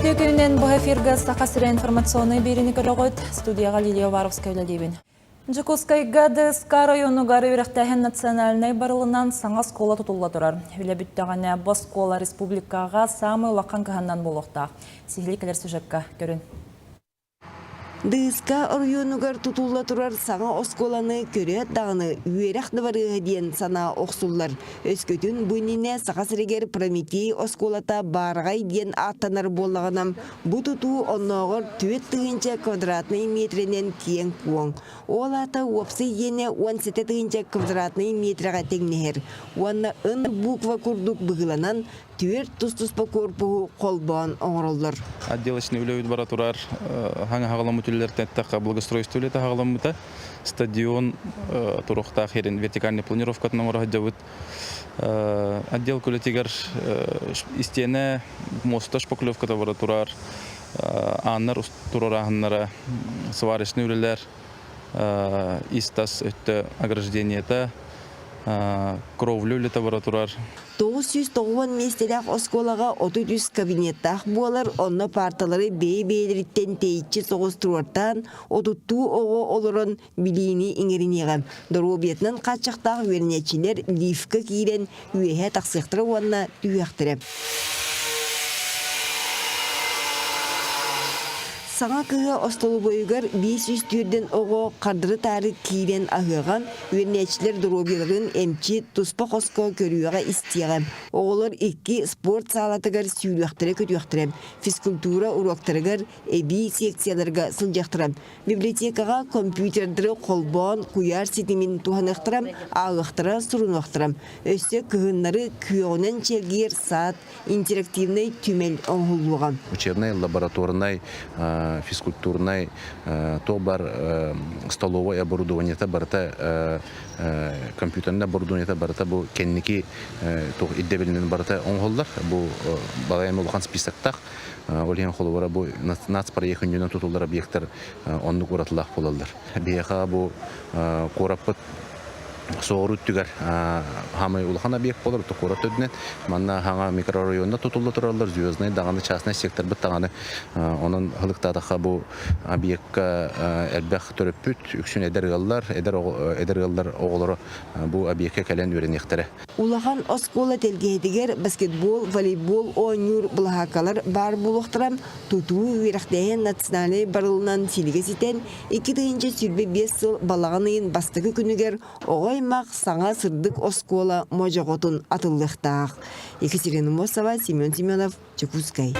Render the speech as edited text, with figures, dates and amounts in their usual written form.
Үтүө күнүнэн бу эфиргэ Саха сирэ информационнай биэриини көрөҕүт. Студияҕа Лилия Уваровская үлэлиибин. Дьокуускайга ДСК районугар үөрэхтээһин национальнай барылынан саҥа оскуола тутулла турар. Үлэ бүттэҕинэ бу оскуола республикаҕа саамай улахан кыһаннан буолуохтаах. Сиһилии кэлэр сюжекка көрүн. Дыыска оройуонугар тутулла турар саҥа оскуоланы көрөөт даҕаны үөрэх дыбарыаһа диэн санаа охсуллар. Өскөтүн бу иннинэ Саха сиригэр Прометей оскуолата баараҕай диэн ааттанар буоллаҕына, бу тутуу оннооҕор 4000 квадратнай миэтэрэнэн киэҥ-куоҥ. Ол аата уопсай иэнэ 17 тыһыынча квадратнай миэтэрэҕэ тэҥнэһэр уонна ын буква курдук быһыыланан түөрт тус-туспа куорпуһу холбоон оҥороллор. Отделочный үлэбит бара турар хаҥа хаҕаламмыт үлэлэртэн эттэххэ благоустройство үлэтэ хаҕаламмыта. Стадион туруохтаах иһин вертикальный планировкатын оҥоро сылдьабыт. Отдел үлэтигэр истиэнэ муоста шпаклевката бара турар, ааннар туруорааһыннара, сварочный үлэлэр, ис-тас өттө ограждениета, кровля үлэтэ бара турар. 990 миэстэлээх оскуолаҕа 33 кабинеттаах буолар, онно паарталары бэйэ-бэйэлэриттэн тэйиччи соҕус туруортаан, отуттуу оҕо олорон билиини иҥэриниэҕэ. Доруобуйатынан хааччахтаах үөрэнээччилэр лифка киирэн үөһэ тахсыахтара уонна түһүөхтэрэ. Саҥа кыһа остолобуойугар 504 оҕо хардары-таары киирэн аһыаҕа, үөрэнээччилэр доруобуйаларын эмчит, туспа хоско көрүөҕэ-истиэҕэ. Оҕолор икки спорт саалатыгар сүүрүөхтэрэ-көтүөхтэрэ, физкультура уруоктарыгар эбии секцияларга сылдьыахтара. Библиотекаҕа компьютердары холбоон куйаар ситимин туһаныахтара, ааҕыахтара, сурунуохтара. Өссө кыһыннары күөҕүнэн чэлгийэр саад интерактивнай түмэл оҥоһуллуоҕа. Учебнай, лабораторнай, физкультурнай туох бар столовой оборудованиета барыта компьютерный оборудованиета барыта бу кэнники туох ирдэбилинэн барыта оҥоһуллар. Бу балай эмэ улахан списоктаах. Ол иһин холобура бу нацпроект күннүнэн тутуллар объектар оннук уратылаах буолаллар. Биһиэхэ бу куораппыт соҕуруу өттүгэр хаамай улахан объект буолар, куорат үрдүнэн. Манна хаҥа микрорайонна тутулла тураллар, звездный даҕаны, частный секторбыт даҕаны. Онон ылыктаатахха бу объекка элбэх төрөппүт, үксүн эдэр ыаллар, эдэр, эдэр ыаллар оҕолоро бу объекка кэлэн үөрэниэхтэрэ. Улахан оскуола тэлгэһэтигэр баскетбол, волейбол оонньуур былаһааккалар баар буолуохтара, тутуу үөрэхтээһин национальнай барылынан силигэ ситэн, 2025 сыл балаҕан ыйын бастакы күнүгэр оҕо аймах саҥа сырдык оскуола модьоҕотун атыллыахтаах. Екатерина Мосова, Семен Семенов, Дьокуускай.